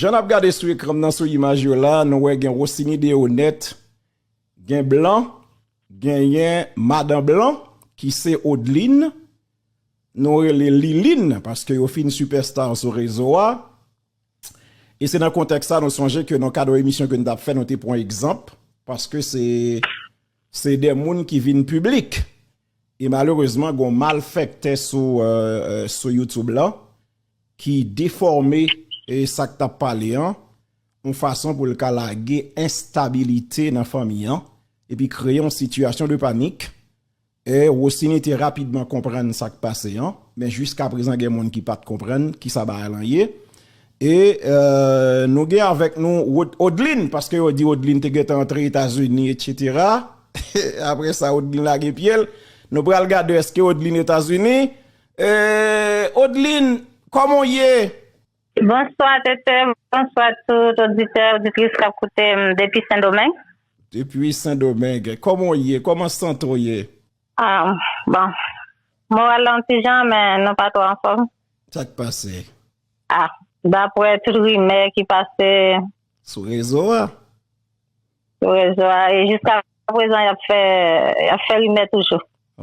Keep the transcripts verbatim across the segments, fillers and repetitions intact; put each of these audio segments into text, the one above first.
Jan n ap gade sou ekran m nan, sou imaj yo la, nou wè gen Rosiny Deonette, gen Blan, genyen Madan Blan, ki se Odline. Nou rele Liline, paske yo fin sipèsta sou rezo a. E se nan kontèks sa nou sonje ke nan kad yon emisyon ke n t ap fè, nou te pran egzanp, paske se, se de moun ki vin piblik. E malerezman, gen yon malfektè sou, euh, euh, sou YouTube la, ki defòme, e sa k t ap pale an, yon fason pou l ka lage enstabilite nan fanmi an, epi kreye yon sitiyasyon de panik. E Rosiny te rapidman konprann sa k pase an, men jiska prezan gen moun ki pa t konprann kisa bagay lan ye. E, euh, nou gen avèk nou Od-, Odline, paske yo di Odline te gentan antre Etazini, etsetera. Apre sa, Odline lage pye l. Nou pral gade èske Odline Etazini. E, Odline, kòman w ye? Bonswa, Tete. Bonswa, tout oditè, oditris k ap koute m depi Sendomeng. Depi Sendomeng. Kòman w ye? Kòman sante w ye? Ah, bon. Moral la yon ti jan, men nou pa twò anfòm. Sa k pase? Ah, daprè tout rimè ki pase sou rezo a. Sou rezo a, e jiska prezan, y ap fè, y ap fè rimè toujou.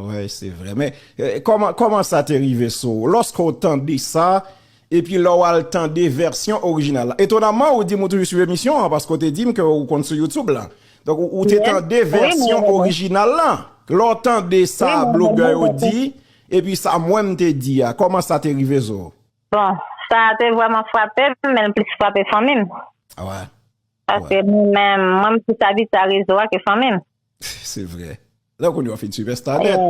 Wi, se vre. Men, eh, kòman, kòman sa te rive sou ou? Lòske w tande sa, epi lè w al tande vèsyon orijinal la. Etonamman, ou di m ou toujou swiv emisyon an, paske w te di m ke ou konn sou YouTube la. Donk, ou, ou te tande vèsyon orijinal la. Lè w tande sa blogè yo di, epi sa mwen m te di a, kòman sa te rive sou ou? Bon, sa te vrèman frape m, men l plis frape fanmi m. Ah ouais. Paske mwen menm, mwen m plis abitye a rezo a ke fanmi m. Se vre. La, kounye a w fin sipèsta nèt.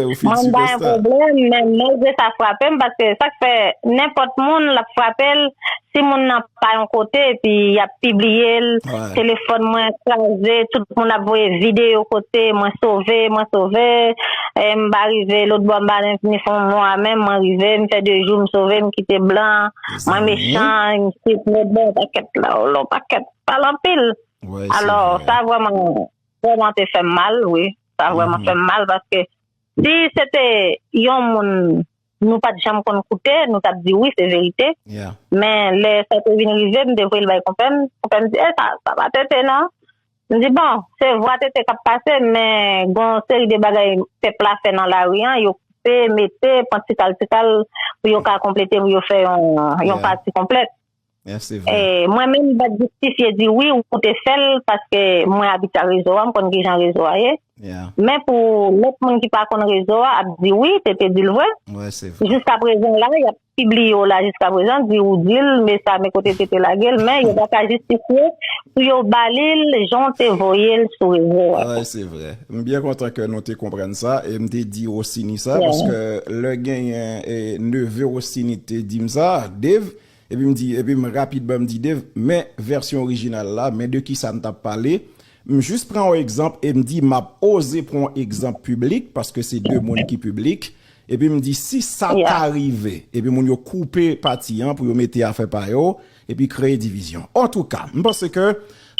Ou fin sipèsta. Mwen m pa gen pwoblèm, men malgre sa frape m, paske sa k fè nenpòt moun l ap frape l, si moun nan pa yon kote, epi y ap pibliye l, telefòn mwen kraze, tout moun ap voye videyo kote, mwen sove, mwen sove, e m pa rive, lòt bò m pa vini fè yon mwa menm, mwen rive, m fè de jou, m sove, m kite blan, mwen mechan, m sipòte, bon, pakèt la, yon pakèt, pale anpil. Alò, sa vrèman, vrèman te fè m mal, wi. Sa vrèman fè m mal, paske si se te yon moun nou pa t janm konn koute, nou t ap di wi, se verite. Men lè sa te vin rive, m te voye l bay konpè m. Konpè m di, "E, sa, sa pa Tete, non." M di, "Bon, se vwa Tete k ap pase, men gen yon seri de bagay pèp la fè nan lari an, yo koupe, mete, pran tikal, tikal, pou yo ka konplete, pou yo fè yon, yon pati konplèt." E, mwen menm, m pa t jistifye di wi, ou te fè l, paske mwen abitye a rezo a, m konn kijan rezo a ye. Men pou lòt moun ki pa konn rezo a, ap di wi, Tete di l vre. Jiska prezan la, y ap pibliye w la jiska prezan, di ou di l, men sa, men kote Tete lage l, men yo pa ka jistifye pou yo ba li l, jan w te voye l sou rezo a. Wi, se vre. M byen kontan ke nou te konprann sa, e m te di Rosiny sa, paske lè genyen, e, neve Rosiny te di m sa, Dave, epi m di, epi m rapidman m di, Dave, men vèsyon orijinal la, men de kisa n t ap pale. M jis pran yon egzanp e m di, m ap oze pran yon egzanp piblik, paske se de moun ki piblik. Epi m di, si sa ta rive, epi moun yo koupe pati an pou yo mete afè pa yo, epi kreye divizyon. Antouka, m panse ke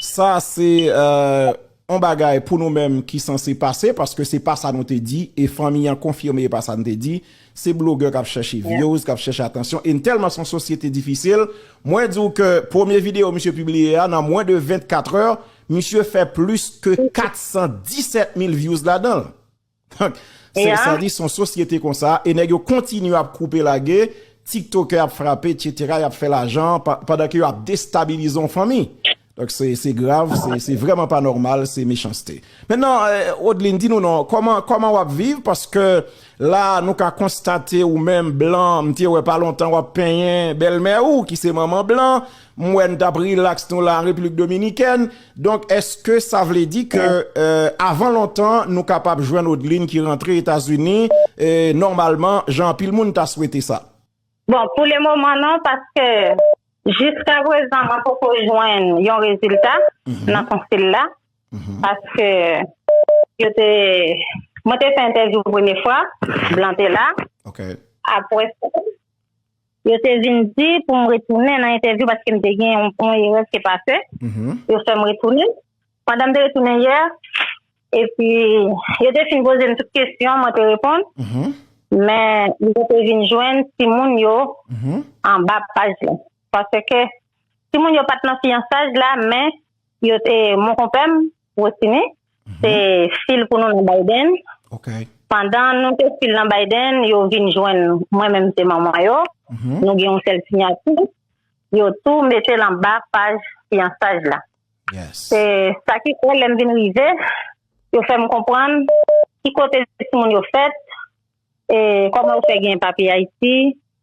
sa se, euh, yon bagay pou nou menm ki sanse pase, paske se pa sa nou te di, e fanmi an konfime e pa sa n te di. Se blogè k ap chèche views, k ap chèche atansyon, e n tèlman se yon sosyete difisil. Mwen di w ke premye videyo misye pibliye a, nan mwen de vennkat è, misye fè plis ke kat san disèt mil views ladan l. Donk, se, sa di se yon sosyete konsa, e nèg yo kontinye ap koupe lage, tiktokè ap frape, etsetera, y ap fè lajan, pa-, pandan ke y ap destabilize yon fanmi. Donk, se, se grav, se, se vrèman pa nòmal, se mechanste. Mentnan, eh, Odline, di nou non, kòman, kòman w ap viv? Paske la, nou ka konstate ou menm, Blan, m te wè pa lontan w ap penyen bèlmè ou, ki se manman Blan. M wè n t ap rilaks nou la an Repiblik Dominikèn. Donk, èske sa vle di ke, eh, avan lontan, nou kapab jwenn Odline ki rantre Etazini, eh, nòmalman, jan anpil moun ta swete sa? Bon, pou le moman, non, paske jiska prezan, mwen poko jwenn yon rezilta nan konsil la, paske yo te, mwen te fè entèvyou premye fwa, Blan te la. Apre sa, yo te vin di pou m retounen nan entèvyou paske m te gen yon, yon erè ki te pase. Yo fè m retounen. Pandan m te retounen yè, epi yo te fin poze m tout kesyon, mwen te reponn. Men yo te vin jwenn timoun yo anba paj la. Paske timoun yo pa t nan fiyansaj la, men yo te, mon konpè m, Rosini, se fil pou nou nan Biden. Ok. Pandan nou te fil nan Biden, yo vin jwenn mwen menm se manman yo. Nou gen yon sèl siyati. Yo tou mete l anba paj fiyansaj la. Yes. Se sa ki fè lè m vin rive, yo fè m konprann ki kote timoun yo fèt, e kòman yo fè gen papye Ayiti,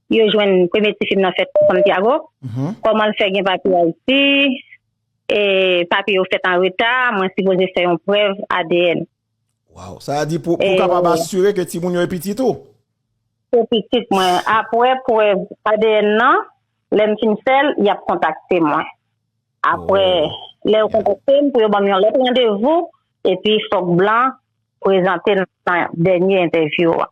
yo jwenn premye tifi m nan fèt Santiago, kòman l fè gen papye Ayiti, e papye yo fèt an reta, mwen sipoze fè yon prèv A D N. Wow. Sa a di pou, pou kapab asire ke timoun yo e pitit ou. Se pitit mwen. Apre prèv A D N nan, lè m fin fè l, y ap kontakte mwen. Apre, lè yo kontakte m pou yo ban m yon lòt randevou, epi fòk blan prezante nan dènye entèvyou a.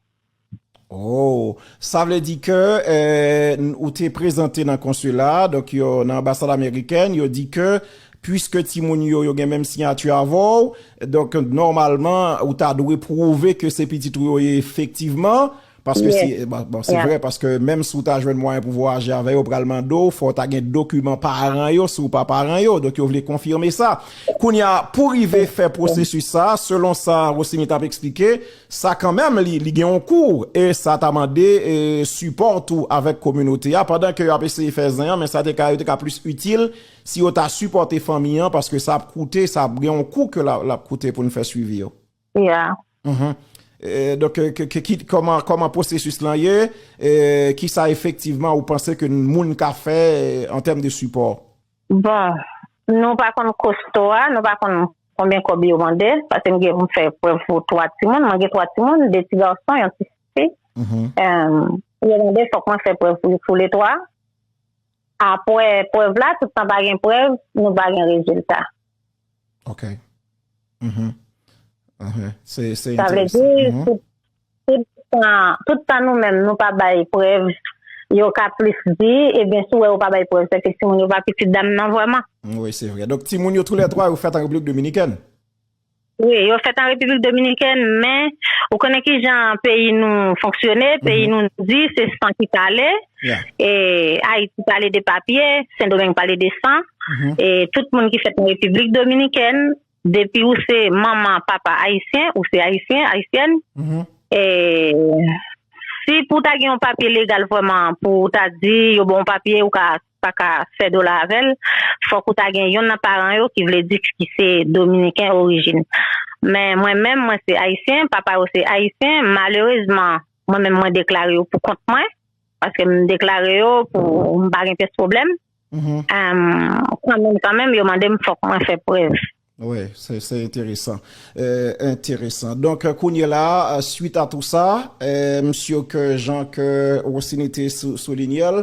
Oh, sa vle di ke eh, ou te prezante nan konsila, donk yo nan anbasad amerikèn, yo di ke puiske timoun yo yo gen menm siyati avè w, donk nòmalman ou ta dwe pwouve ke se pitit ou yo ye efektivman. Paske se bon, se vre, paske menm si w ta jwenn mwayen pou vwayaje avè yo, yo pral mande w, fò w ta gen dokiman paran yo si w pa paran yo. Donk yo vle konfime sa. Kounye a, pou rive fè pwosesis sa, selon sa Rosini t ap eksplike, sa kanmenm li, li gen yon kou e sa ta mande e, sipò tou avèk kominote a pandan ke y ap eseye fè zen an, men sa te ka, yo te ka plis itil si yo ta sipòte fanmi an paske sa ap koute, sa ap gen yon kou ke l ap koute pou n fè swivi yo. Yeah. Mhm. E, donk, ke, ke, ki, kòman, kòman pwosesis lan ye, e, ki sa efektivman ou panse ke moun ka fè e, an tèm de sipò? Bon, nou pa konn kosto a, nou pa konn konbyen kòb yo mande, paske m gen pou m fè prèv pou twa timoun, mwen gen twa timoun, de ti gason, yon ti fi. Mhm. Em, yo mande fòk mwen fè prèv pou, pou le twa. Apre prèv la, tout tan pa gen prèv, nou pa gen rezilta. Ok. Mhm. Mhm. Se, se Sa vle enteresan. di, Mhm. tout, tout tan, tout tan nou menm, nou pa bay prèv, yo ka plis di, ebyen, si w wè yo pa bay prèv, se ke timoun yo pa pitit dam nan vrèman. Wi, se vre. Donk, timoun yo toulètwa, yo fèt an Repiblik Dominikèn? Wi, yo fèt an Repiblik Dominikèn, men ou konnen ki jan peyi nou fonksyone, peyi nou di se san ki pale. Yeah. E Ayiti pale de papye, Sendomeng pale de san. Mhm. E tout moun ki fèt an Repiblik Dominikèn, depi ou se manman, papa ayisyen, ou se ayisyen, ayisyèn. Mhm. E si pou ta gen yon papye legal vrèman, pou ta di yo bon papye, ou ka pa ka fè dola avè l, fòk ou ta gen yonn nan paran yo ki vle di ki se dominiken orijin. Men mwen menm, mwen se ayisyen, papa yo se ayisyen, malerezman, mwen menm mwen deklare yo pou kont mwen, paske m deklare yo pou m pa gen pyès pwoblèm. Mhm. Em, kanmenm, kanmenm, yo mande m fòk mwen fè prèv. Wi, se, se enteresan. Eh, enteresan. Donk, eh, kounye la, eh, suite à tout sa, eh, msye ke jan ke Rosini te sou, soulinye l,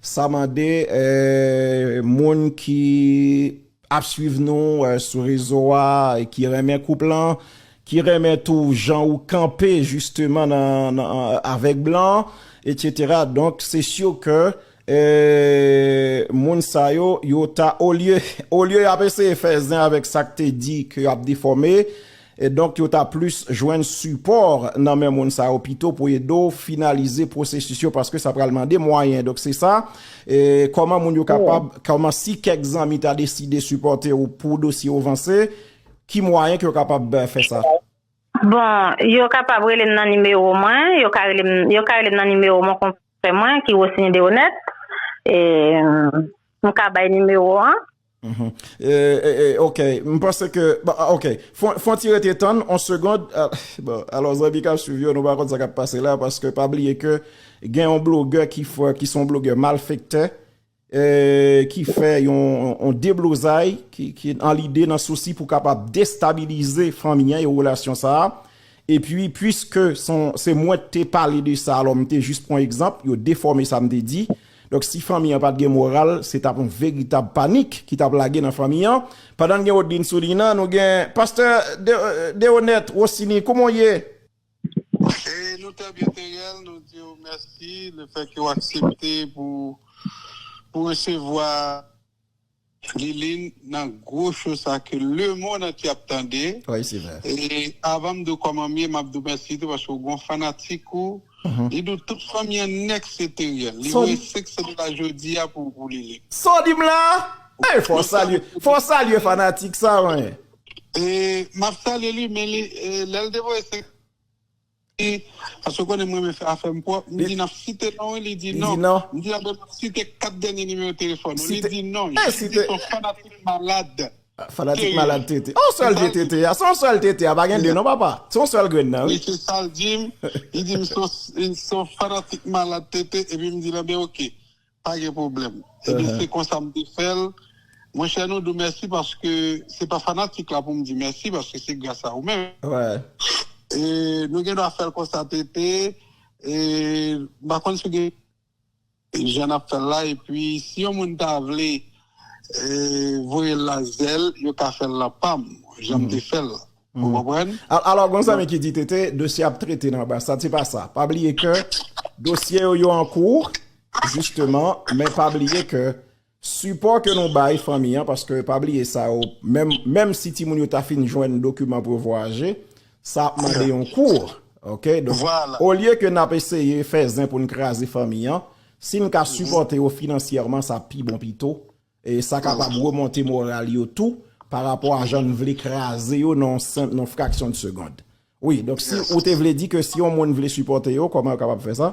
sa mande eh, moun ki ap swiv nou eh, sou rezo a, e ki renmen koup lan, ki renmen tou jan ou kanpe jisteman nan, nan, avèk blan, etsetera. Donk, se si ke eh, moun sa yo, yo ta, olye, olye y ap eseye fè zen avèk sa k te di ke y ap defòme, e donk yo ta plis jwenn sipò nan men moun sa yo pito pou ede w finalize pwosesis yo, paske sa pral mande mwayen. Donk, se sa, e kòman moun yo kapab, kòman si kèk zanmi ta deside sipòte w pou dosye w vanse, ki mwayen ke yo kapab eh, fè sa? Bon, yo kapab rele m nan nimewo mwen, yo ka rele m, yo ka rele m nan nimewo mon konpè mwen ki Rosini Deonèt. E, m ka bay nimewo an. Mhm. Eh, eh, eh, ok, m panse ke, bon, ah, ok, fon, fon ti rete tann, on segond, ah, bon, alò zanmi k ap swiv yo, nou pa konn sa k ap pase la, paske pa bliye ke gen yon blogè ki fè, ki se yon blogè malfektè, eh, ki fè yon, yon deblozay, ki, ki an lide nan sousi pou kapab destabilize fanmi an e relasyon sa a. Epi, piske se mwen ki te pale de sa, alò m te jis pran egzanp, yo defòme sa m te di. Donk, si fanmi an pa t gen moral, se t ap yon veritab panik ki t ap lage nan fanmi an. Pandan n gen Odlin sou liy nan, nou gen Pastè De, Deonèt Rosini, kòman w ye? E nou trè byen, Teriel, nou di w mèsi lefètke w aksepte pou, pou resevwa Lilin nan gwo cho sa ke lemonn antye ap tande. Wi, se vre. E avan m di w kòman m ye, m ap di w mèsi tou paske w gon fanatik ou, Li di w tout fanmi an nèk se Teriel. Li voye senk san dola jodi a pou, pou Liline. Sa w di m la? Ey, fò w salye, fò w salye fanatik sa, wi. E, m ap salye li, men li, e, lè l te voye senk, paske w konnen mwen renmen fè afè m pwòp, m di n ap site non, wi, li di non. M di, "Anben, n ap site kat dènye nimewo telefòn ou." Li di non, jis di se yon fanatik malad. Fanatik malad T T. On sèl vye T T a. Se on sèl T T a. Pa gen de non, papa. Se on sèl grenn nan, wi. Wi, se sa l di m. Li di m se on, se on fanatik malad T T. Epi m di l, "Anben, oke. Pa gen pwoblèm." Ebyen, se konsa m te fè l. Monchè, nou di w mèsi paske se pa fanatik la pou m di mèsi paske se gras a ou menm. E nou gen dwa fè l konsa, T T. E m pa konn si w gen jan n ap fè l la, epi si yon moun ta vle, e, voye l nan zèl, yo ka fè l nan pa m, jan m te fè l la. Ou konprann? Al-, alò, gon zanmi ki di, "T T, dosye ap trete nan anbasad, se pa sa." Pa bliye ke dosye yo, yo an kou, jisteman, men pa bliye ke sipò ke nou bay fanmi an, paske pa bliye sa yo, menm, menm si timoun yo ta fin jwenn dokiman pou yo vwayaje, sa ap mande yon kou. Oke? Donk, olye ke n ap eseye fè zen pou n kraze fanmi an, si n ka sipòte yo finansyèman, sa pi bon pito. E sa kapab remonte moral yo tou, pa rapò a jan n vle kraze yo nan yon senp, nan yon fraksyon de segond. Wi, donk si ou te vle di ke si yon moun vle sipòte yo, kòman yo kapab fè sa?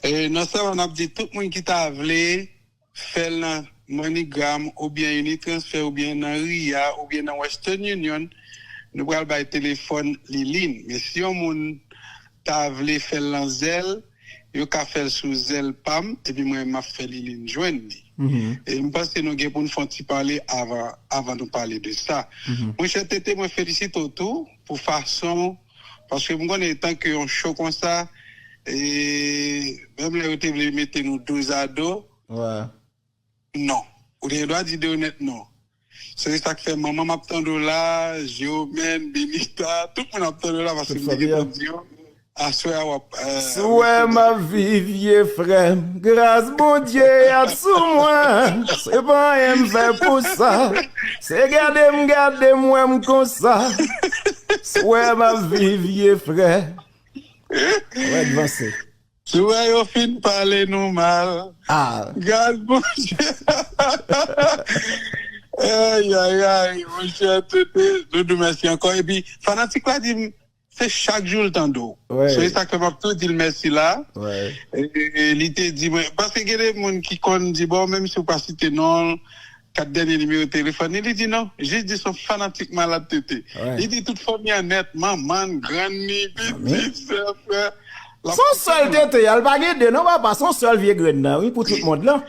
E, non sèlman n ap di tout moun ki ta vle fè l nan MoneyGram oubyen Unitransfer oubyen nan Ria oubyen nan Western Union, nou pral bay telefòn Liline. Men si yon moun ta vle fè l nan Zelle, yo ka fè l sou Zelle pa m, epi mwen m ap fè Liline jwenn li. E m panse nou gen pou n fè yon ti pale avan, avan nou pale de sa. Monchè T T, mwen felisite w tou pou fason, paske m konnen tanke yon show konsa, e menm lè yo te vle mete nou dozado, non. Ou te gen dwa di Deonette non. Se sa k fè manman m ap tande w la, Jewomèn, Benita, tout moun ap tande w la paske m te gentan di yo. Aswè a w ap, e, si w wè m ap viv vye frè m, gras Bondye ap sou mwen. Se pa anyen m fè pou sa. Se gade m, gade m, wè m konsa. Si w wè m ap viv vye frè. Wè, vanse. Si w wè yo fin pale nou mal, gad Bondye. Ay, ay, ay, monchè, T T, nou di w mèsi ankò. Epi, fanatik la di m, se chak jou l tande w. Se sa k fè m ap tou di l mèsi la. E, e, li te di mwen, paske gen de moun ki konn di, bon, menm si w pa site non l, kat dènye nimewo telefòn li, li di non, jis di se yon fanatik malad T T. Li di tout fanmi an nèt, manman n, grann ni, pitit, sè, frè. Se yon sèl T T a, l pa gen de non, papa, se yon sèl vye grenn nan, wi, pou tout mond lan.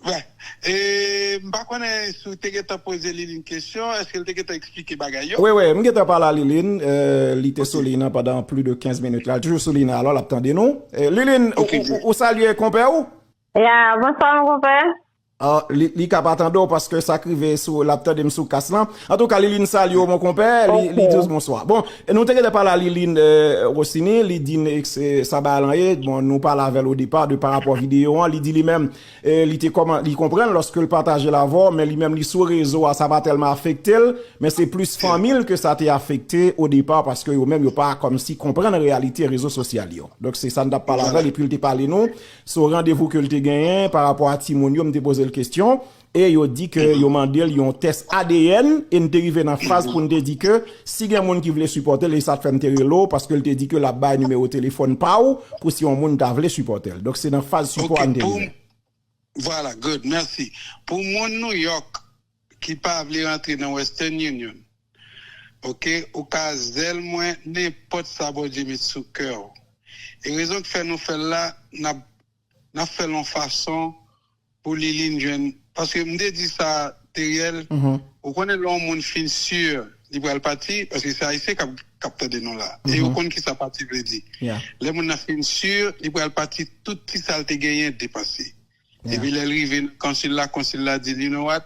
Wi. E, m pa konnen si w te gentan poze Liline kesyon, èske l te gentan eksplike bagay yo? Wi, wi, m gentan pale a Liline, e, li te sou liy nan pandan plis de kenz minit la, l toujou sou liy nan, alò l ap tande nou. E, Liline, ou, ou, ou salye konpè ou? Ya, bonswa, mon konpè. Ah, li, li ka pa tande w paske sa k rive sou, l ap tande m sou kas lan. Antouka, Liline salye w, mon konpè, li, li di w bonswa. Bon, nou te gentan pale a Liline, e, Rossini, li di n, e, se, sa bagay lan ye. Bon, nou pale avè l o depa de pa rapò videyo an, li di li menm, e, li te kòman, li konprann lòske l pataje l avè w, men li menm li sou rezo a, sa pa tèlman afekte l, men se plis fanmi l ke sa te afekte o depa paske yo menm yo pa kòmsi konprann reyalite rezo sosyal yo. Donk se sa n t ap pale avè l, epi l te pale nou sou randevou ke l te genyen pa rapò a timoun yo, m te poze l kesyon, e yo di ke yo mande l yon tès A D N, e n te rive nan faz pou n te di ke si gen moun ki vle sipòte l, e sa t fè m te rele w, paske l te di ke l ap bay nimewo telefòn pa w pou si yon moun ta vle sipòte l. Donk se nan faz sipò a n te rive. Vwala, good, mèsi. Pou moun New York ki pa vle rantre nan Western Union, oke, ou ka Zelle mwen nenpòt sa Bondye met sou kè w. E rezon k fè nou fè l la, n ap, n ap fè l yon fason pou Liline jwenn. Paske m te di sa, Teriel, ou konnen lè yon moun fin si li pral pati, paske se Ayisyen k ap, k ap tande nou la. E yo konn ki sa pati vle di. Lè moun nan fin si li pral pati, tout ti sa l te genyen depanse. Epi lè l rive nan konsil la, konsil la di l, you know what?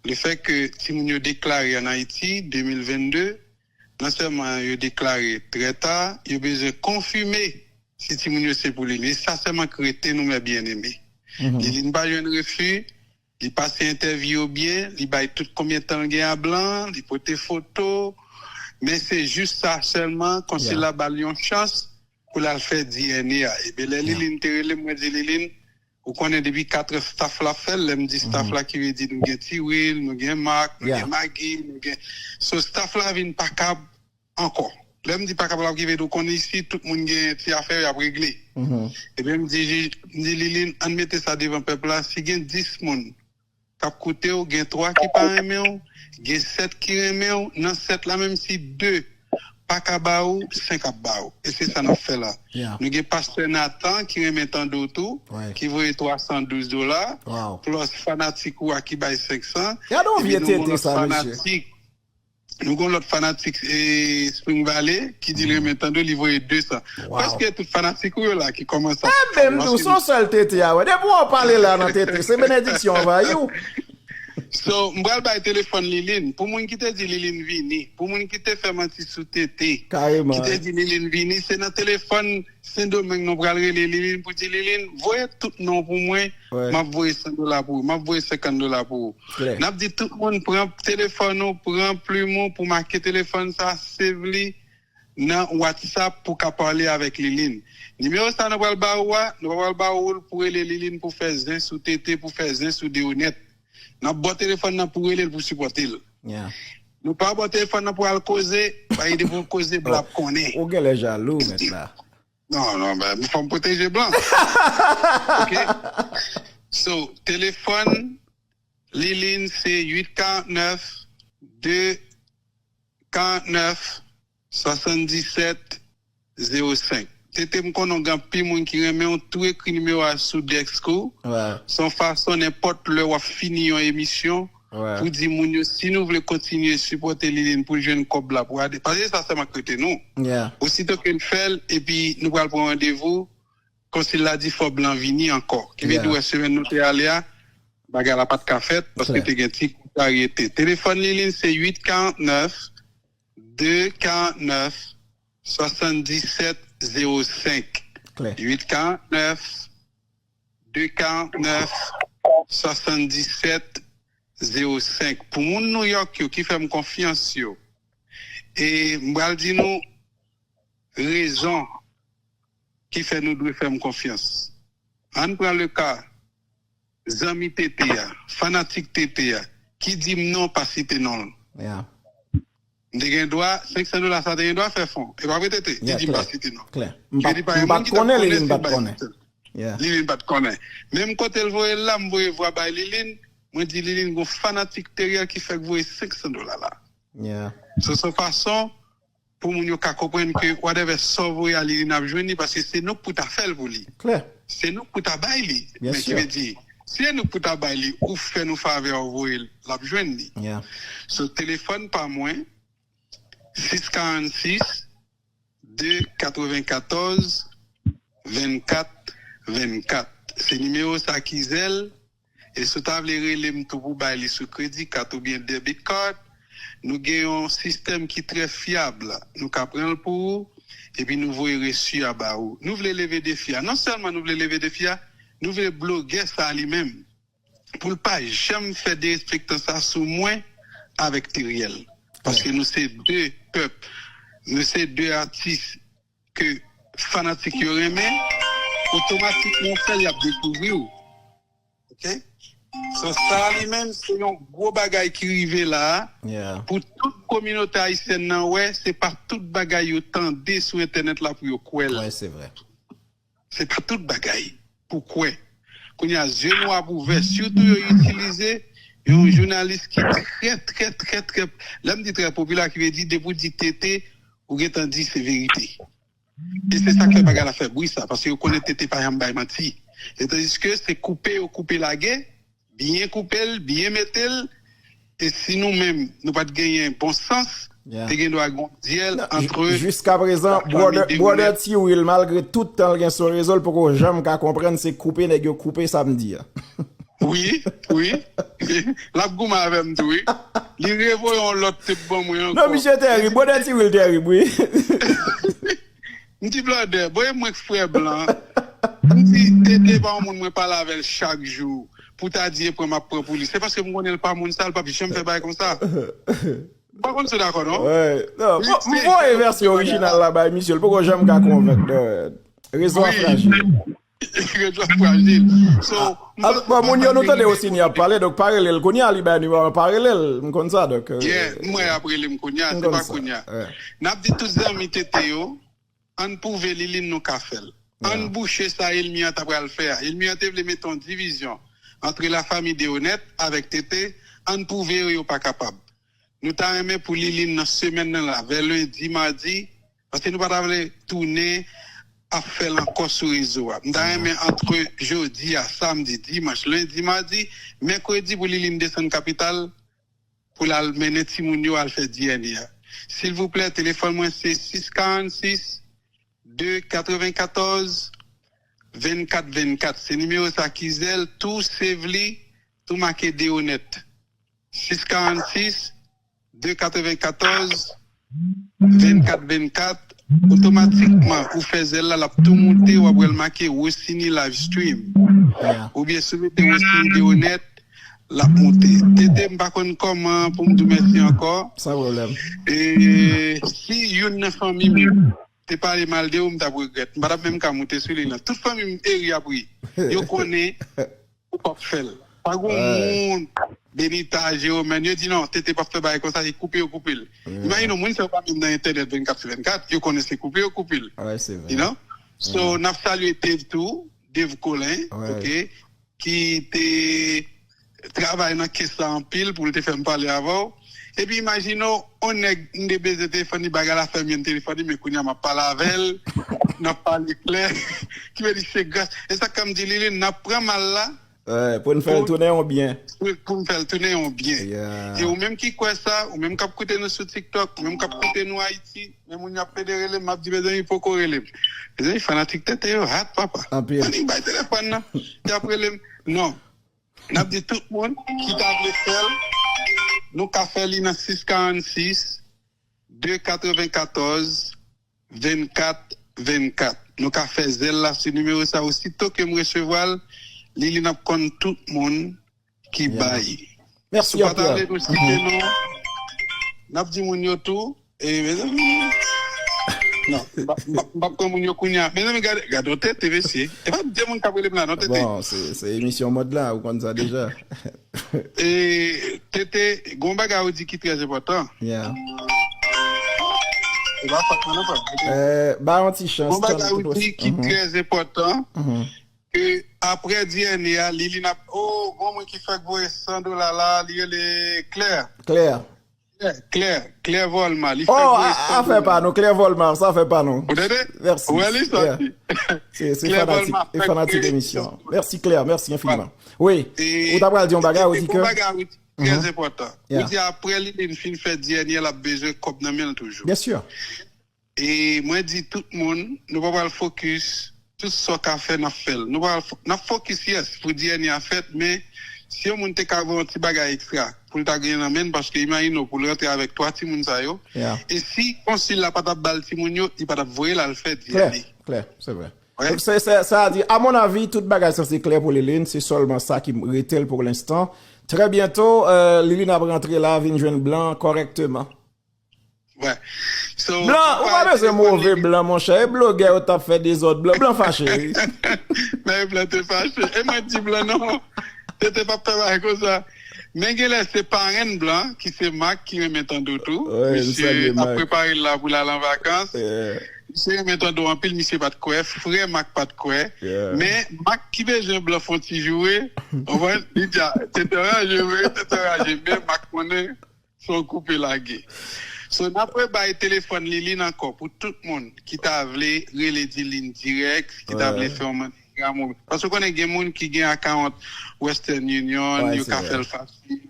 Lefètke timoun yo deklare ann Ayiti de mil vennde, non sèlman yo deklare trè ta, yo bezwen konfime si timoun yo se pou li. Men sa sèlman k rete nou, mè byeneme. Li, li pa jwenn refi, li pase entèvyou yo byen, li bay tout konbyen tan l gen a blan, li pote foto, men se jis sa sèlman, konsil la ba l yon chans pou l al fè D N A a. Ebyen, lè Lilin te rele m, mwen di, Lilin, ou konnen depi katrè staff la ap fè l, lè m di staff la, ki vle di nou gen Tiwil, nou gen Mak, nou gen Magi, nou gen. So, staff la vin pa kab ankò. Lè m di pa kab la, ki vle di ou konnen isi, tout moun gen ti afè yo y ap regle. Ebyen, m di, m di, Lilin, ann mete sa devan pèp la, si gen dis moun k ap koute w, gen twa ki pa renmen w, gen sèt ki renmen w, nan sèt la, menm si de pa ka ba ou, senk ap ba ou. E se sa n ap fè la. Nou gen pastè Nathan ki renmen tande w tou, ki voye twa san douz dola, plus fanatik ou a ki bay senk san, epi nou gen yon lòt fanatik, nou gen yon lòt fanatik, e, Spring Valley ki di l renmen tande w, li voye de san. Prèske tout fanatik ou yo la ki kòmanse ap fè w. Ebyen, m di w, se yon sèl tete a, wè. Depi w pale la nan tete, se benediksyon anvayi w. So, m pral bay telefòn Lilin. Pou moun ki te di Lilin vini, pou moun ki te fè manti sou tete, ki te di Lilin vini, se nan telefòn Sendomeng nou pral rele Lilin pou di, Lilin, voye tout non pou mwen, m ap voye san dola pou ou, m ap voye senkant dola pou ou. N ap di tout moun pran telefòn ou, pran plim ou pou make telefòn sa, save li nan WhatsApp pou ka pale avèk Lilin. Nimewo sa nou pral ba ou a, nou pa pral ba ou l pou rele Lilin pou fè zen sou tete, pou fè zen sou de onèt. N ap ba w telefòn nan pou rele l pou sipòte l. Nou pa ba w telefòn nan pou al koze, bay ide pou koze, bla ap konnen. Ou genlè jalou, mèt la. Non, non, ben, fò m pwoteje blan. Ok? So, telefòn Lilin se uit karant nèf, de karant nèf, swasanndisèt, zewo senk. Tete, m konnen w gen anpil moun ki renmen w, tou ekri nimewo a sou dèsk ou. Se yon fason, nenpòt lè w ap fini yon emisyon, pou di moun yo, si nou vle kontinye sipòte Lilin pou l jwenn kòb la pou ade. Paske se sa sèlman k rete nou. Osito ke n fè l, epi nou pral pran randevou, Konsil la di fò blan vini ankò. Ki vle di, wè, semèn nou te ale a, bagay la pa t ka fèt, paske te gen ti kontraryete. Telefòn Lilin se uit karant nèf, de karant nèf, swasanndisèt zewo senk. Uit karant nèf, de karant nèf, swasanndisèt zewo senk. Pou moun New York yo ki fè m konfyans yo, e m pral di nou rezon ki fè nou dwe fè m konfyans. Ann pran le ka zanmi Tete a, fanatik Tete a, ki di m non, pa site non l. M te gen dwa, senk san dola sa te gen dwa fè fon. E pa vre, Tete? Li di m pa site non l. Li di pa gen moun ki t ap konnen si l bay senk san. Li di m pa t konnen. Menm kote l voye l la, m voye vwa bay Lilin. Mwen di Lilin gon fanatik Teriel ki fèk voye senk san dola la. So, se yon fason pou moun yo ka konprann ke whatever sa w voye a, Lilin ap jwenn li, paske se nou k pou ta fè l pou li. Se nou k pou ta bay li. Men ki vle di, si se nou k pou ta bay li, ou fè nou favè, ou voye l, l ap jwenn li. So, telefòn pa mwen, sis karannsis, de katrevenkatòz, vennkat, vennkat. Se nimewo sa ki zèl, e si w ta vle rele m tou pou bay li sou kredi kat oubyen debit card, nou gen yon sistèm ki trè fyab. Nou ka pran l pou ou, epi nou voye resi a ba ou. Nou vle leve defi a. Non sèlman nou vle leve defi a, nou vle blogè sa li menm, pou l pa janm fè derespektan sa sou mwen avèk Teriel. Paske nou se de pèp, nou se de atis ke fanatik yo renmen, otomatikman w fè l, y ap dekouvri w. Ok? So, sa li menm, se yon gwo bagay ki rive la a, pou tout kominote ayisyèn nan wè, se pa tout bagay yo tande sou entènèt la pou yo kwè l. Se pa tout bagay pou kwè. Kounye a, zye nou ap ouvè, sitou yo itilize yon jounalis ki trè, trè, trè, trè, lè m di trè popilè, ki vle di, depi w di Tete, ou gentan di se verite. E se sa k fè bagay la fè bri sa, paske yo konnen Tete pa janm bay manti. E tandiske se koupe yo koupe lage, byen koupe l, byen mete l, e si nou menm, nou pa t genyen bon sans, te gen dwa gen yon dyèl antre Jiskaprezan, Brother, Brother T Will, malgre tout tan l gen sou rezo, l poko janm ka konprann se koupe nèg yo koupe sa m di a. Wi, wi. L ap goumen avè m tou, wi. Li revoye yon lòt tep ban mwen ankò. Non, misye terib. Brother T Will terib, wi. M di, Brother, bon, e mwen k frè blan. M di, Tete pa yon moun mwen pale avè l chak jou. Pou ta di e pran m ap pran pou li. Se paske m konnen l pa moun sa, l p ap janm fè bagay konsa. M pa konn si w dakò, non? Wè. Non, m voye vèsyon orijinal la bay misye, l poko janm ka konvenk, non. Rezo a frajil. Rezo a frajil. So, bon, moun yo, nou tande Rosini ap pale, donk pa rele l kounye a, li bay nimewo a, pa rele l, m konn sa, donk. Yeah, m wè y ap rele m kounye a, se pa kounye a. N ap di tout zanmi Tete yo, ann pwouve Liline nou ka fè l. Ann bouche sa ènmi an ta pral fè a. Ènmi an te vle mete yon divizyon antre lafanmi Deonèt avèk Tete, ann pwouve yo yo pa kapab. Nou ta renmen pou Liline nan semèn nan la, vè lendi, madi, paske nou pa ta vle tounen ap fè l ankò sou rezo a. M ta renmen antre jodi a, samdi, dimanch, lendi, madi, mèkredi pou Liline desann kapital pou l al mennen timoun yo al fè D N A a. Silvouplè, telefòn mwen se sis karannsis, de katrevenkatòz, vennkat vennkat. Se nimewo sa ki zèl, tou save li, tou make Deonèt. Sis karannsis, de katrevenkatòz, vennkat vennkat, otomatikman, ou fè zèl la, l ap tou moute, w ap wè l make Rosini Live Stream. Oubyen si w mete Rosini Deonèt, l ap moute. Tete, m pa konn kòman pou m di w mèsi ankò. San pwoblèm. E si youn nan fanmi m yo te pale mal de ou, m t ap regrèt. M pa t ap menm ka moute sou li, non. Tout fanmi m eri ap ri. Yo konnen ou p ap fè l. Pa gen moun, Benita, Jeromèn, yo di non, Tete p ap fè bagay konsa, se koupe yo koupe l. Imajine w, moun sa yo pa menm nan entènèt vennkat sou vennkat, yo konnen se koupe yo koupe l. You know? So, n ap salye Dave tou, Dave Colin, ok, ki te travay nan kes la anpil pou l te fè m pale avè w. Epi imajine w, yon nèg m te bezwen telefòn li, bagay la fè m jwenn telefòn li, men kounye a m ap pale avè l, n ap pale klè. Ki vle di se gras. E sa k fè m di Liline, n ap pran mal la, pou n fè l tounen yon byen. Pou, pou n fè l tounen yon byen. E ou menm ki kwè sa, ou menm k ap koute nou sou TikTok, ou menm k ap koute nou Ayiti, men moun y ap pede rele m, m ap di, mezanmi, poko rele m. Mezanmi, fanatik Tete yo hat, papa. Anpil. Annik bay telefòn nan. Y ap rele m. Non. N ap di tout moun ki ta vle fè l, nou ka fè li nan sis karannsis, de katrevenkatòz, vennkat vennkat. Nou ka fè zèl la sou nimewo sa. Osito ke m resevwa l, Liline ap konn tout moun ki bay. Si w pa ta vle nou site non, n ap di moun yo tou. E, mezanmi. Non, m p ap, m p ap, m p ap pran moun yo kounye a. Mezanmi, gade, gade yon Tete, mesye. E pa de moun k ap rele m la, non, Tete. Bon, se, se emisyon mòd la, ou konn sa deja. E, Tete, gon bagay ou di ki trè enpòtan. Yeah. E pa fòt mwen, non, frè. Tete. Euh, ba yon ti chans. Gon bagay ou di ki trè enpòtan. Ke apre D N A a, Liline ap, oh, gon moun ki fèk voye san dola la, li rele Claire. Claire. Claire, Claire, Claire Volma, li fèk voye san dola. Oh, afè pa nou, Claire Volma, sa afè pa nou. Ou tande? Mèsi. Ou wè li sòti. Se, se fanatik, e fanatik emisyon. Mèsi Claire, mèsi enfiniman. Wi, ou ta pral di yon bagay, ou di ke. Gon bagay ou di trè enpòtan. Ou di apre Liline fin fè D N A, l ap bezwen kòb nan men l toujou. Byen si. E mwen di tout moun, nou pa pral fokis, tout sa w ka fè, n ap fè l. Nou pa pral fo-, n ap fokis, yes, pou D N A a fèt, men si yon moun te ka voye yon ti bagay ekstra, pou l ta genyen nan men l, paske imajine w, pou l rantre avèk twa timoun sa yo, e si konsil la pa t ap ba l timoun yo, li pa t ap voye l al fè D N A. Klè, klè, se vre. Donk, se, se, sa a di, a mon avi, tout bagay sanse klè pou Liline, se sèlman sa ki rete l pou lenstan. Trè byento, euh, Liline ap rantre la, vin jwenn blan kòrèkteman. Blan, ou pa bezwen move blan, monchè. E blogè yo t ap fè dezòd. Blan, blan fache, wi. Men blan te fache. E mwen di blan non. Tete p ap fè bagay konsa. Men genlè se parenn blan, ki se Mak, ki renmen tande w tou. Misye ap prepare l la pou l al an vakans. Misye renmen tande w anpil, misye pa t kwè. Frè Mak pa t kwè. Men Mak ki bezwen blan fè yon ti joure. Ou konprann? Li di, "Ah, Tete anraje vre, Tete anraje." Men Mak konnen se yon koupe lage. So, n ap rebay telefòn Liline ankò pou tout moun ki ta vle rele Liline dirèk, ki ta vle fè yon MoneyGram ou, paske w konnen gen moun ki gen akawont Western Union, yo ka fè l fasil.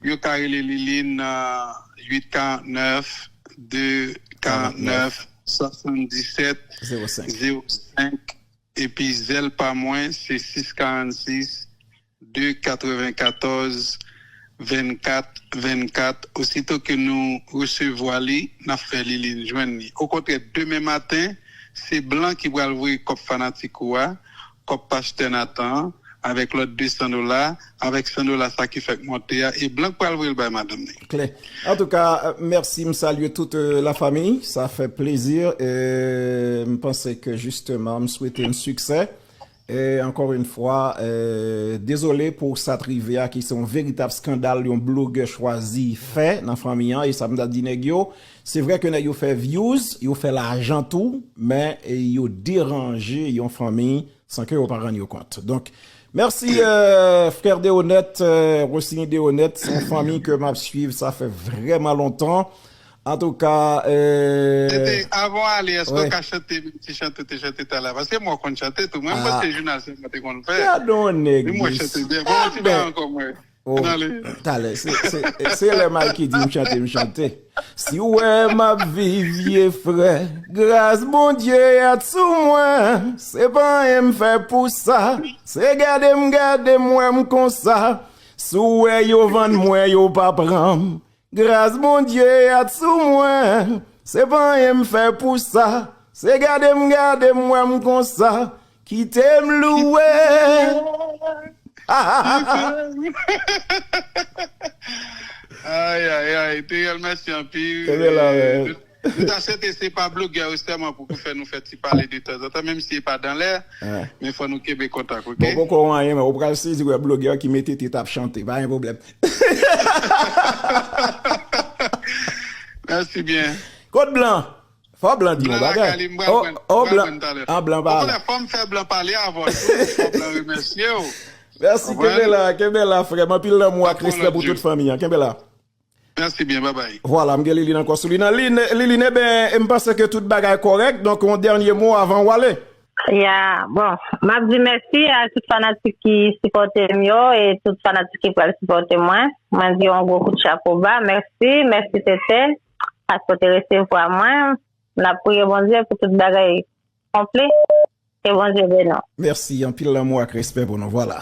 Yo ka rele Liline nan uit karant nèf, de karant nèf, swasanndisèt, zewo senk. Epi zèl pa mwen, se sis karannsis, de katrevenkatòz, vennkat vennkat. Osito ke nou resevwa li, n ap fè Liline jwenn li. Okontrè, demen maten, se blan ki pral voye kòb fanatik ou a, kòb pastè Nathan an, avèk lòt de san dola, avèk san dola sa ki fèk monte a, e blan k pral voye l bay madanm li. Klè. Antouka, mèsi, m salye tout, euh, lafanmi, sa fè plezi, euh, m panse ke jisteman, m swete n siksè. E ankò yon fwa, euh, dezole pou sa t rive a, ki se yon veritab eskandal yon blogè chwazi fè nan fanmi an, e sa m ta di nèg yo, se vre ke nèg yo fè views, yo fè lajan tou, men, e, yo deranje yon fanmi san ke yo pa rann yo kont. Donk, mèsi, euh, frè Deonèt, euh, Rosiny Deonèt, se yon fanmi ke m ap swiv, sa fè vrèman lontan. Antouka, euh, Tete, avan w ale, èske w ka chante menm ti chante w te chante talè a? Paske mwen konn chante tou. Mwen, mwen se jounal sèlman te konn fè. Gade yon nèg. Men mwen chante byen. Bon, ti bagay ankò, mwen. Oh, talè, se, se, se lè Mikey di m chante, m chante. Si w wè m ap viv vye frè, gras Bondye a t sou mwen. Se pa anyen m fè pou sa. Se gade m, gade m, wè m konsa. Si w wè yo vann mwen, yo pa pran m. Gras Bondye a t sou mwen. Se pa anyen m fè pou sa. Se gade m, gade m, wè m konsa. Kite m louwe. Ay, ay, ay, Teriel, mèsi anpil. Kenbe la, men. Nou ta swete se pa blogè yo sèlman pou, pou fè nou fè ti pale de tanzantan, menm si e pa dan lè, men fò nou kenbe kontak, oke? Bon, poko anyen, men ou pral sezi wè blogè ki mete tèt ap chante, pa gen pwoblèm. Mèsi byen. Kot blan? Fò blan di yon bagay. Oh, oh, blan. An blan pa la. Fò m fè blan pale avan tou. Fò blan remèsye w. Mèsi, kenbe la, kenbe la, frè m. Anpil lanmou ak respè pou tout fanmi an. Kenbe la. Mèsi byen, babay. Vwala, m gen Liline ankò sou li. Nan Liline, Liline, eben, m panse ke tout bagay kòrèk. Donk, yon dènye mo avan w ale. Ya, bon, m ap di mèsi a tout fanatik ki sipòte m yo e tout fanatik ki pral sipòte mwen. Mwen di yon gwo kout chapo ba. Mèsi, mèsi Tete, paske w te resevwa mwen. N ap priye Bondye pou tout bagay konpli. Ke Bondye beni w. Mèsi, anpil lanmou ak respè pou nou. Vwala.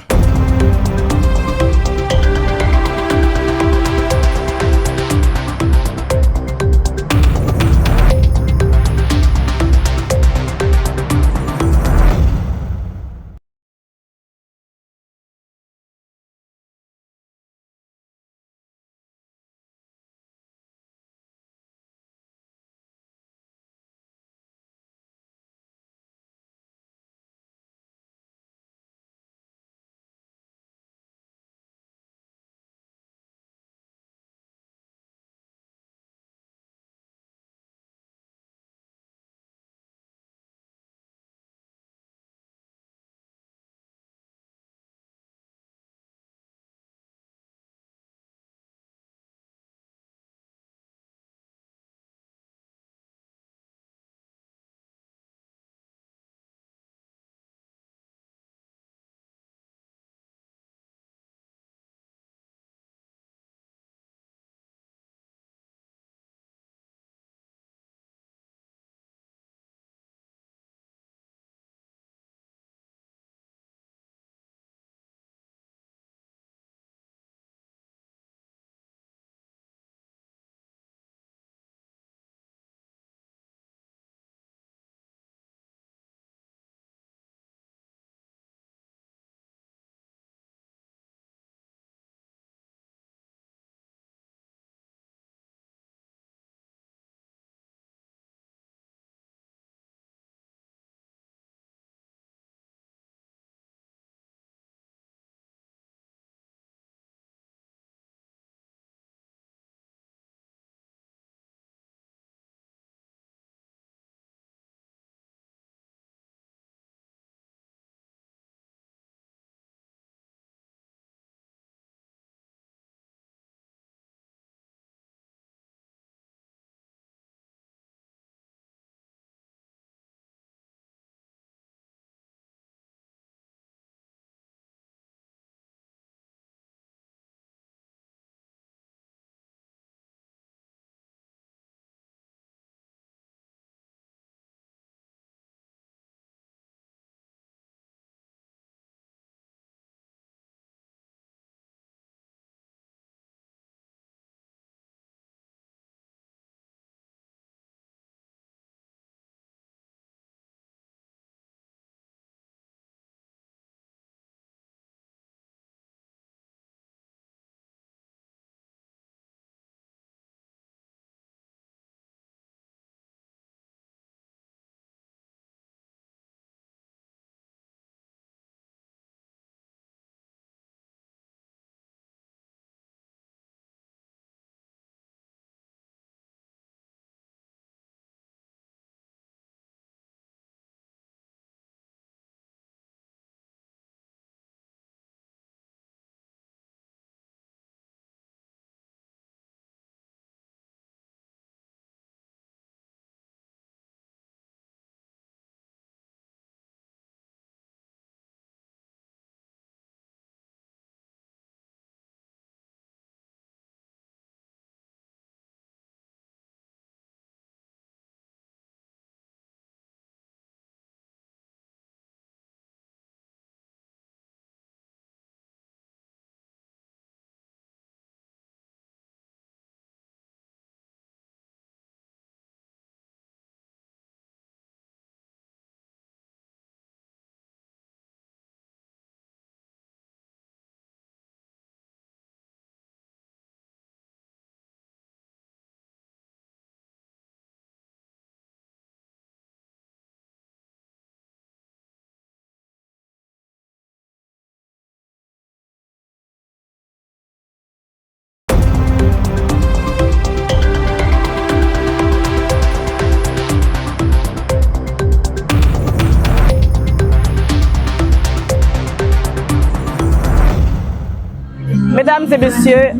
et messieurs,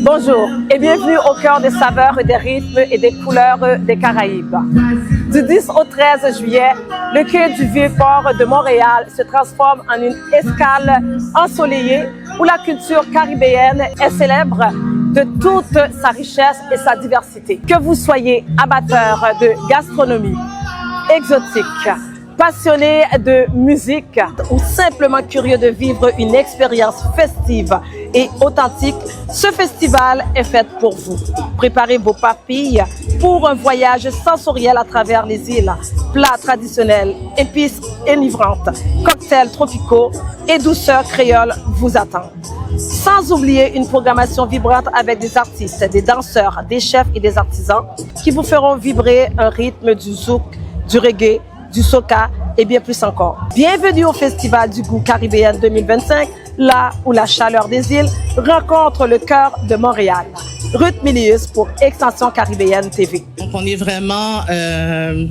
bonjour et bienvenue au cœur des saveurs, des rythmes et des couleurs des Caraïbes. Du dix au treize juillet, le quai du Vieux-Port de Montréal se transforme en une escale ensoleillée où la culture caribéenne est célèbre de toute sa richesse et sa diversité. Que vous soyez amateur de gastronomie exotique, passionné de musique ou simplement curieux de vivre une expérience festive et authentique, ce festival est fait pour vous. Préparez vos papilles pour un voyage sensoriel à travers les îles. Plats traditionnels, épices enivrantes, cocktails tropicaux et douceurs créoles vous attendent. Sans oublier une programmation vibrante avec des artistes, des danseurs, des chefs et des artisans qui vous feront vibrer un rythme du zouk, du reggae, du soca et bien plus encore. Bienvenue au Festival du Goût Caribéen deux mille vingt-cinq, là où la chaleur des îles rencontre le cœur de Montréal. Ruth Milius pour Extension Caribéenne T V. Donc on est vraiment, euh,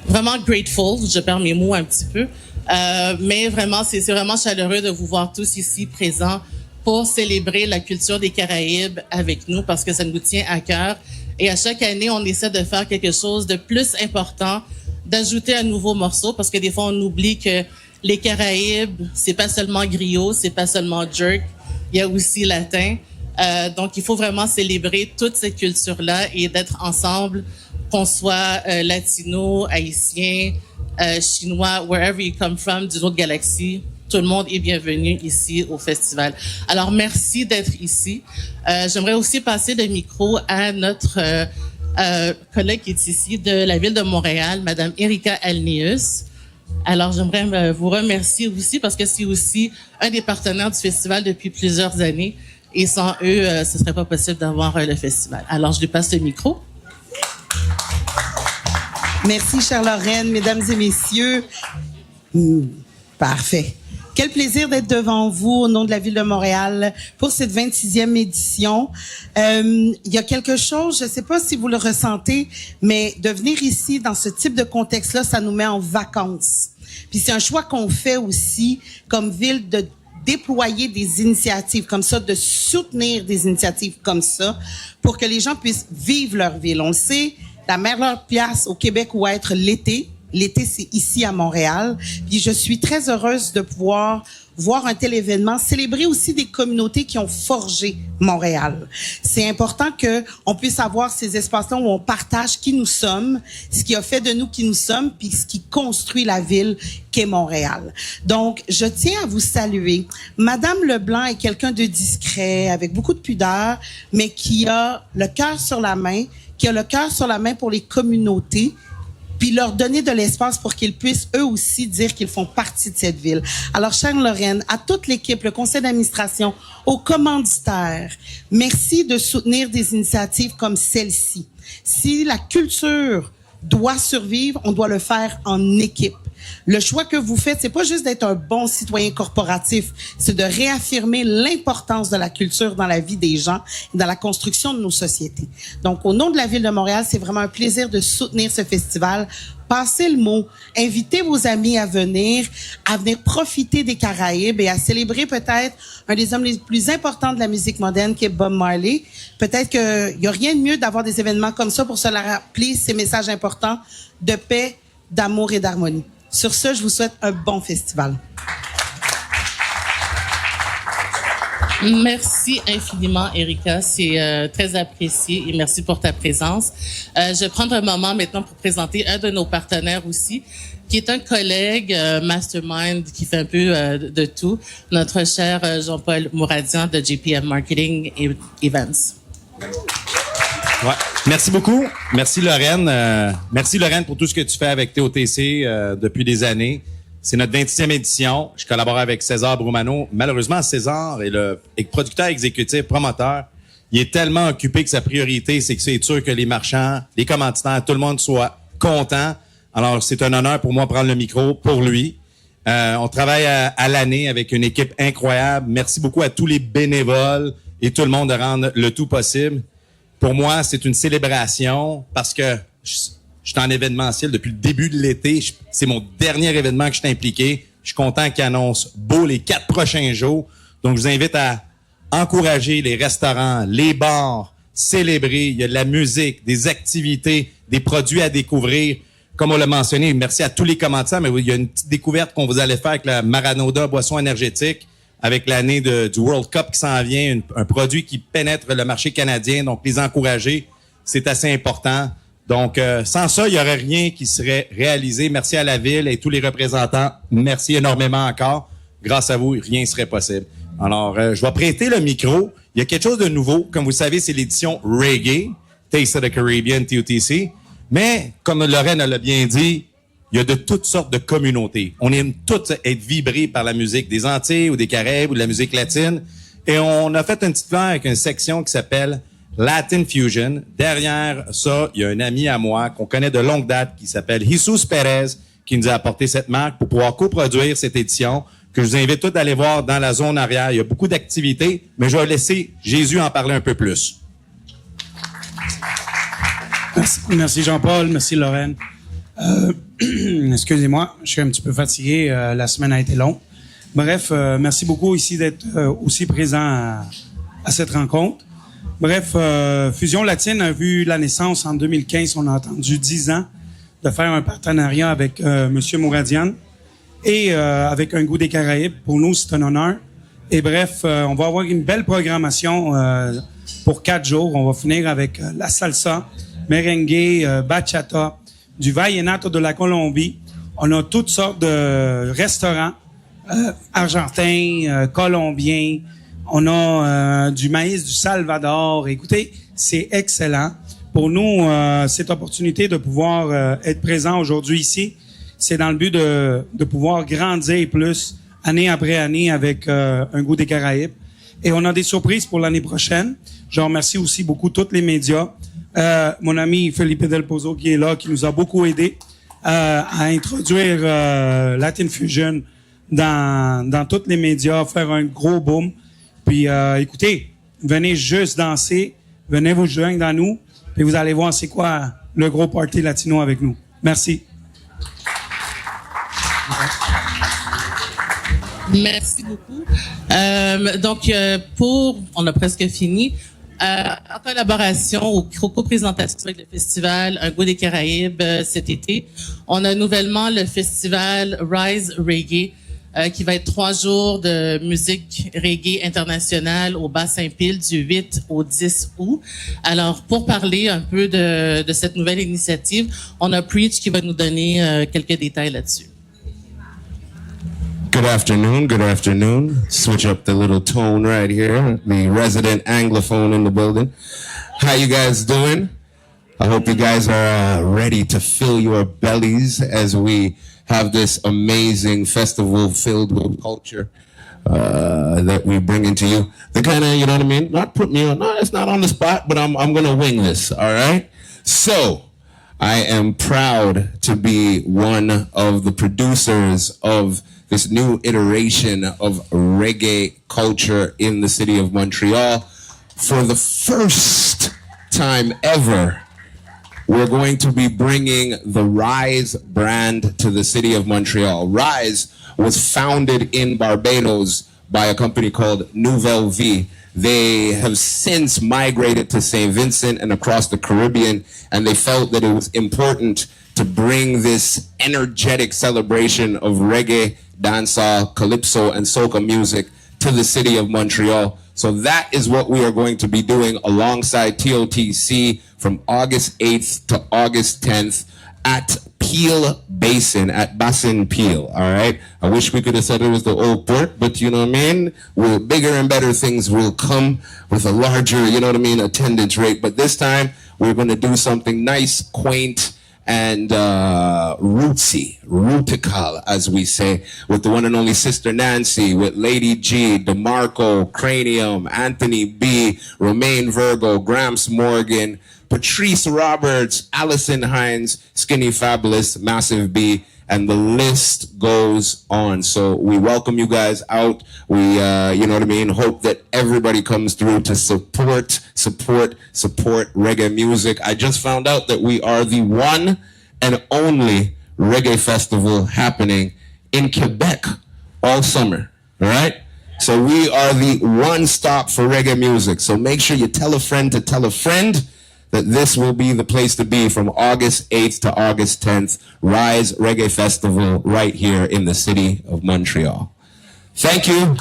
vraiment grateful, je perds mes mots un petit peu, euh, mais vraiment, c'est c'est vraiment chaleureux de vous voir tous ici présents pour célébrer la culture des Caraïbes avec nous parce que ça nous tient à cœur. Et à chaque année, on essaie de faire quelque chose de plus important, d'ajouter un nouveau morceau parce que des fois, on oublie que les Caraïbes, c'est pas seulement griot, c'est pas seulement jerk, il y a aussi latin. Euh, donc, il faut vraiment célébrer toute cette culture-là et d'être ensemble, qu'on soit euh, latino, haïtien, euh, chinois, wherever you come from, d'une autre galaxie, tout le monde est bienvenu ici au festival. Alors, merci d'être ici. Euh, J'aimerais aussi passer le micro à notre euh, euh, collègue qui est ici de la ville de Montréal, Madame Erika Alnius. Alors, j'aimerais euh, vous remercier aussi parce que c'est aussi un des partenaires du festival depuis plusieurs années. Et sans eux, euh, ce ne serait pas possible d'avoir euh, le festival. Alors, je lui passe le micro. Merci, chère Lorraine, mesdames et messieurs. Hmm, parfait. Quel plaisir d'être devant vous au nom de la ville de Montréal pour cette vingt-sixième édition. Euh, il y a quelque chose, je ne sais pas si vous le ressentez, mais de venir ici dans ce type de contexte-là, ça nous met en vacances. Puis c'est un choix qu'on fait aussi comme ville de déployer des initiatives comme ça, de soutenir des initiatives comme ça pour que les gens puissent vivre leur ville. On le sait, la meilleure place au Québec où être l'été, l'été, c'est ici à Montréal. Puis je suis très heureuse de pouvoir voir un tel événement, célébrer aussi des communautés qui ont forgé Montréal. C'est important qu'on puisse avoir ces espaces-là où on partage qui nous sommes, ce qui a fait de nous qui nous sommes, puis ce qui construit la ville qu'est Montréal. Donc, je tiens à vous saluer. Madame Leblanc est quelqu'un de discret, avec beaucoup de pudeur, mais qui a le cœur sur la main, qui a le cœur sur la main pour les communautés, puis leur donner de l'espace pour qu'ils puissent eux aussi dire qu'ils font partie de cette ville. Alors, chère Lorraine, à toute l'équipe, le conseil d'administration, aux commanditaires, merci de soutenir des initiatives comme celle-ci. Si la culture doit survivre, on doit le faire en équipe. Le choix que vous faites, c'est pas juste d'être un bon citoyen corporatif, c'est de réaffirmer l'importance de la culture dans la vie des gens, dans la construction de nos sociétés. Donc, au nom de la ville de Montréal, c'est vraiment un plaisir de soutenir ce festival. Passez le mot, invitez vos amis à venir, à venir profiter des Caraïbes et à célébrer peut-être un des hommes les plus importants de la musique moderne, qui est Bob Marley. Peut-être qu'il n'y a rien de mieux d'avoir des événements comme ça pour se rappeler ces messages importants de paix, d'amour et d'harmonie. Sur ce, je vous souhaite un bon festival. Merci infiniment, Erika. C'est euh, très apprécié et merci pour ta présence. Euh, je vais prendre un moment maintenant pour présenter un de nos partenaires aussi, qui est un collègue euh, mastermind qui fait un peu euh, de tout, notre cher euh, Jean-Paul Mouradian de J P M Marketing et Events. Ouais. Merci beaucoup. Merci Lorraine. Euh, merci Lorraine pour tout ce que tu fais avec T O T C euh, depuis des années. C'est notre vingt-sixième édition. Je collabore avec César Brumano. Malheureusement, César est le est producteur exécutif, promoteur. Il est tellement occupé que sa priorité, c'est que c'est sûr que les marchands, les commanditaires, tout le monde soit content. Alors, c'est un honneur pour moi de prendre le micro pour lui. Euh, on travaille à, à l'année avec une équipe incroyable. Merci beaucoup à tous les bénévoles et tout le monde de rendre le tout possible. Pour moi, c'est une célébration parce que je, je suis en événementiel depuis le début de l'été. Je- C'est mon dernier événement que je suis impliqué. Je suis content qu'il annonce beau les quatre prochains jours. Donc, je vous invite à Encouragez les restaurants, les bars, célébrez. Il y a de la musique, des activités, des produits à découvrir. Comme on l'a mentionné, merci à tous les commanditaires, mais oui, il y a une petite découverte qu'on vous allait faire avec la Maranauda Boisson Énergétique, avec l'année de- du World Cup qui s'en vient, une- un produit qui pénètre le marché canadien. Donc, les encourager, c'est assez important. Donc, euh, sans ça, il n'y aurait rien qui serait réalisé. Merci à la ville et tous les représentants. Merci énormément encore. Grâce à vous, rien ne serait possible. Alors, euh, je vais prêter le micro. Il y a quelque chose de nouveau. Comme vous savez, c'est l'édition Reggae, Taste of the Caribbean, T O T C. Mais, comme Lorraine l'a bien dit, il y a de toutes sortes de communautés. On aime tous être vibrés par la musique des Antilles ou des Caraïbes ou de la musique latine. Et on a fait une petite fleur avec une section qui s'appelle Latin Fusion. Derrière ça, il y a un ami à moi qu'on connaît de longue date qui s'appelle Jesus Perez, qui nous a apporté cette marque pour pouvoir coproduire cette édition, que je vous invite tous à aller voir dans la zone arrière. Il y a beaucoup d'activités, mais je vais laisser Jésus en parler un peu plus. Merci, merci Jean-Paul, merci Lorraine. Euh, excusez-moi, je suis un petit peu fatigué, euh, la semaine a été longue. Bref, euh, merci beaucoup ici d'être euh, aussi présent à, à cette rencontre. Bref, euh, Fusion Latine a vu la naissance en deux mille quinze, on a attendu dix ans de faire un partenariat avec euh, M. Mouradian et euh, avec Un Goût des Caraïbes. Pour nous, c'est un honneur. Et bref, euh, on va avoir une belle programmation euh, pour quatre jours. On va finir avec euh, la salsa, merengue, euh, bachata, du vallenato de la Colombie. On a toutes sortes de restaurants euh, argentins, euh, colombiens. On a euh, du maïs du Salvador. Écoutez, c'est excellent. Pour nous, euh, cette opportunité de pouvoir euh, être présent aujourd'hui ici, c'est dans le but de, de pouvoir grandir plus année après année avec euh, Un Goût des Caraïbes. Et on a des surprises pour l'année prochaine. Je remercie aussi beaucoup tous les médias. Euh, mon ami Felipe Del Pozo qui est là, qui nous a beaucoup aidé euh, à introduire euh, Latin Fusion dans, dans tous les médias, faire un gros boom. Puis euh, écoutez, venez juste danser, venez vous joindre à nous, puis vous allez voir c'est quoi le gros party latino avec nous. Merci. Merci beaucoup. Euh, donc, euh, pour, on a presque fini. Euh, en collaboration ou co-présentation avec le festival Un Goût des Caraïbes euh, cet été, on a nouvellement le festival Rise Reggae euh, qui va être trois jours de musique reggae internationale au Bassin Peel du huit au dix août. Alors, pour parler un peu de, de cette nouvelle initiative, on a Preach qui va nous donner euh, quelques détails là-dessus. Good afternoon, good afternoon. Switch up the little tone right here. The resident anglophone in the building. How you guys doing? I hope you guys are uh, ready to fill your bellies as we have this amazing festival filled with culture uh, that we bring into you. The kind of, you know what I mean? Not put me on. No, it's not on the spot, but I'm I'm gonna wing this. All right. So I am proud to be one of the producers of this new iteration of reggae culture in the city of Montreal. For the first time ever, we're going to be bringing the Rise brand to the city of Montreal. Rise was founded in Barbados by a company called Nouvelle Vie. They have since migrated to Saint Vincent and across the Caribbean, and they felt that it was important to bring this energetic celebration of reggae, dancehall, calypso, and soca music to the city of Montreal. So that is what we are going to be doing alongside T O T C from August eighth to August tenth at Peel Basin, at Bassin Peel, all right? I wish we could have said it was the old port, but you know what I mean? We're bigger and better things will come with a larger, you know what I mean, attendance rate. But this time, we're going to do something nice, quaint, and uh, rootsy, rootical, as we say, with the one and only Sister Nancy, with Lady G, DeMarco, Cranium, Anthony B, Romain Virgo, Gramps Morgan, Patrice Roberts, Allison Hines, Skinny Fabulous, Massive B, and the list goes on. So we welcome you guys out. We, uh, you know what I mean, hope that everybody comes through to support, support, support reggae music. I just found out that we are the one and only reggae festival happening in Quebec all summer. All right? So we are the one stop for reggae music. So make sure you tell a friend to tell a friend that this will be the place to be from August eighth to August tenth. Rise Reggae Festival right here in the city of Montreal. Thank you.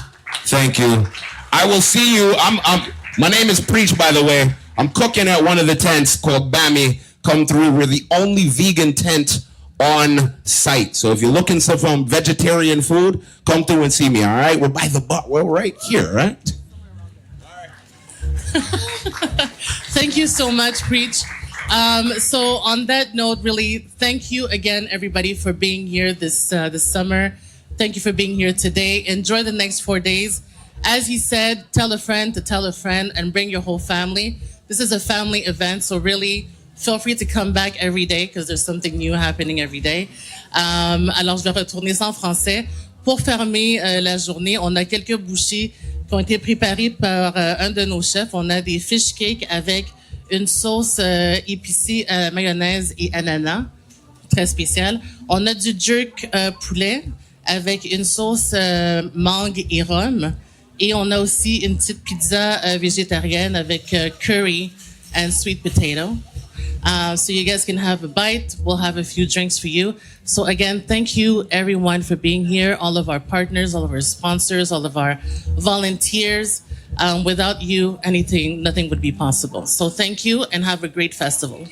Thank you. I will see you. I'm, I'm my name is Preach, by the way. I'm cooking at one of the tents called Bami. Come through. We're the only vegan tent on site. So if you're looking for some vegetarian food, come through and see me, all right? We're by the bar. We're right here, right? Thank you so much, Preach. Um, so, on that note, really, thank you again, everybody, for being here this uh, this summer. Thank you for being here today. Enjoy the next four days. As he said, tell a friend to tell a friend and bring your whole family. This is a family event, so really feel free to come back every day because there's something new happening every day. Um, alors, je vais retourner ça en français. Pour fermer euh, la journée, on a quelques bouchées qui ont été préparées par euh, un de nos chefs. On a des fish cakes avec une sauce euh, épicée à mayonnaise et ananas, très spécial. On a du jerk euh, poulet avec une sauce euh, mangue et rhum. Et on a aussi une petite pizza euh, végétarienne avec euh, curry and sweet potato. Uh, so you guys can have a bite. We'll have a few drinks for you. So again, thank you everyone for being here, all of our partners, all of our sponsors, all of our volunteers. Um, without you, anything, nothing would be possible. So thank you and have a great festival.